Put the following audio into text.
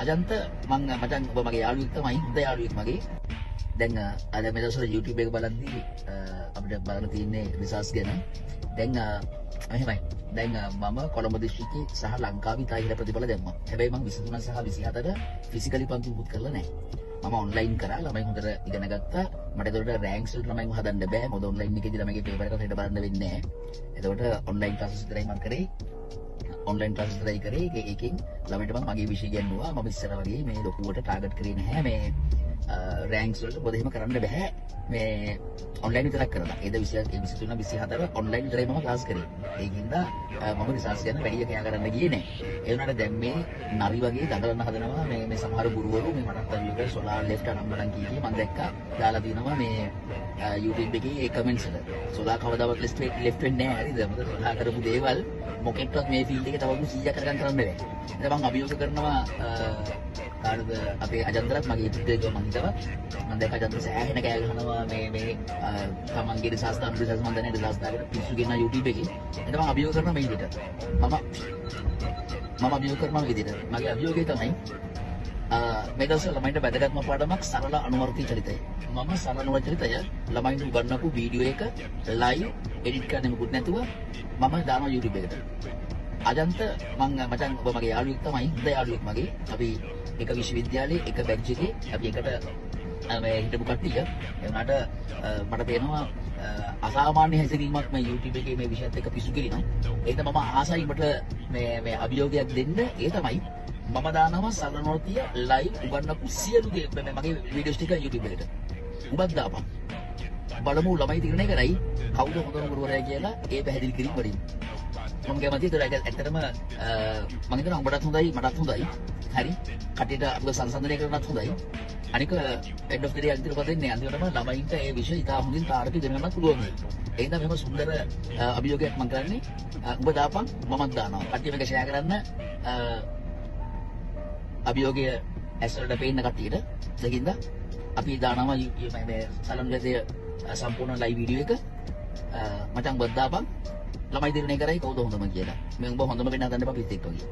අජන්ත මං මචං ඔබ මගේ යාළුවෙක් තමයි, හොඳ යාළුවෙක් මගේ. දැන් අද මේ දවස්වල YouTube එක බලද්දී අපිට බලන්න තියෙන්නේ රිසර්ච් ගැන. දැන් මෙහෙමයි. දැන් මම කොළඹ දිස්ත්‍රික්කේ සහ ලංකාවේ ඉතා ඉහළ ප්‍රතිඵල දැම්මා. හැබැයි මං 23 සහ 24 ෆිසිකලි පන්ති මුකුත් කරලා නැහැ. මම ඔන්ලයින් කරා, ළමයි හොඳට ඉගෙන ගත්තා. මට ඒතකොට රෑන්ක්ස් වලට ළමයින්ව හදන්න බෑ. මොකද ඔන්ලයින් එකේදී ළමයිගේ පේපර් එකක් හෙට බලන්න වෙන්නේ නැහැ. ඒතකොට ඔන්ලයින් ක්ලාසස් විතරයි මං කරේ. ඔන්ලයින් ක්ලාසස් විතරයි කරේ. ඒකෙන් ළමයින්ට මං මගේ විෂය ඉගෙනුවා. මම ඉස්සර වගේ මේ ලොකුවට ටාගට් කරේ නැහැ මේ රෑන්ක්ස් වලට. මොකද එහෙම කරන්න බෑ. මේ ඔන්ලයින් විතරක් කරලා. ඒද 22 23 24 ඔන්ලයින් විතරයි මම ක්ලාස් කරේ. ඒකින්ද මම රිසර්ච් ගැන වැඩි කතා කරන්න ගියේ නෑ. ඒ වුණාට දැන් මේ නරි වගේ දඟලන හදනවා මේ මේ සමහර ගුරුවරු මේ මටත් අවියක සෝලාර් ලෙෆ්ට් අනම්මනම් කී කී මම දැක්කා දාලා දිනවා මේ YouTube එකේ ඒ කමෙන්ට්ස් වල. සෝලාර් කවදාවත් ලෙෆ්ට් වෙන්නේ නෑ හරිද? මොකද සෝලාර් කරපු දේවල් මොකෙක්වත් මේ ෆීල්ඩ් එකේ තව 100ක් කරගන්න කරන්න බෑ. ඉතින් මම අභියෝග කරනවා කාටද අපේ අජන්තරත් මගේ පුතේක මං හිතවා මං දැක්ක අජන්තර සෑහෙන කෑ ගහනවා මේ මේ තමන්ගේ රිසර්ච් දාන රිසර්ච් මං දන්නේ රිසර්ච් දාගෙන පිස්සු ගෙනා YouTube එකේ. එතන මං අභියෝග කරනවා මේ විදිහට. මම අභියෝග කරනවා මේ විදිහට. මගේ අභියෝගය තමයි මේ දවස්වල ළමයින්ට වැදගත්ම පාඩමක් සරල අනුවර්තී චරිතය. මම සරල අනුවර්තී චරිතය ළමයින්ට උගන්වපු වීඩියෝ එක ලයිව් එඩිට් කරන්න මුකුත් නැතුව මම දානවා YouTube එකට. අජන්ත මං මචං ඔබ මගේ යාළුවෙක් තමයි, හොඳ යාළුවෙක් මගේ. අපි එක විශ්වවිද්‍යාලයේ එක බැච් එකේ අපි එකට මේ හිටපු කට්ටිය. ඒ වුණාට මට පේනවා අසාමාන්‍ය හැසිරීමක් මේ YouTube එකේ මේ විෂයත් එක්ක පිසු කෙලිනවා. ඒක මම ආසයි ඔබට මේ මේ අභියෝගයක් දෙන්න. ඒ තමයි මම දානවා සරල අනුවර්තීය ලයිව් උගන්වපු සියලු දේ මගේ වීඩියෝස් ටික YouTube එකට. උඹත් දාපන්. බලමු ළමයි තීරණය කරයි කවුද හොඳම ගුරුවරයා කියලා ඒ පැහැදිලි කිරීම වලින්. මම කැමතියි ඒතර ඒක ඇත්තටම මම හිතනවා උඹටත් හොඳයි මටත් හොඳයි. හරි. කට්ටියට අපිව සංසන්දනය කරනත් හොඳයි. අනික end of the day අන්තිමට වෙන්නේ අන්තිමටම ළමයින්ට ඒ විෂය ඉතා හොඳින් තාරක ඉගෙන ගන්නත් පුළුවන් වෙයි. ඒ හින්දා මෙහෙම සුන්දර අභියෝගයක් මම කරන්නේ. උඹ දාපන් මමත් දානවා. කට්ටිය මේක ෂෙයා කරන්න. අභියෝගය ඇස් වලට පේන්න කට්ටියට. ඒකින්ද අපි දානවා මේ සලන් වේදය සම්පූර්ණ ලයිව් වීඩියෝ එක. මචං උඹ දාපන්. ළමයි තීරණය කරයි කවුද හොඳම කියලා. මේ උඹ හොඳම වෙන්න හදන්න එපා පිස්සෙක් වගේ.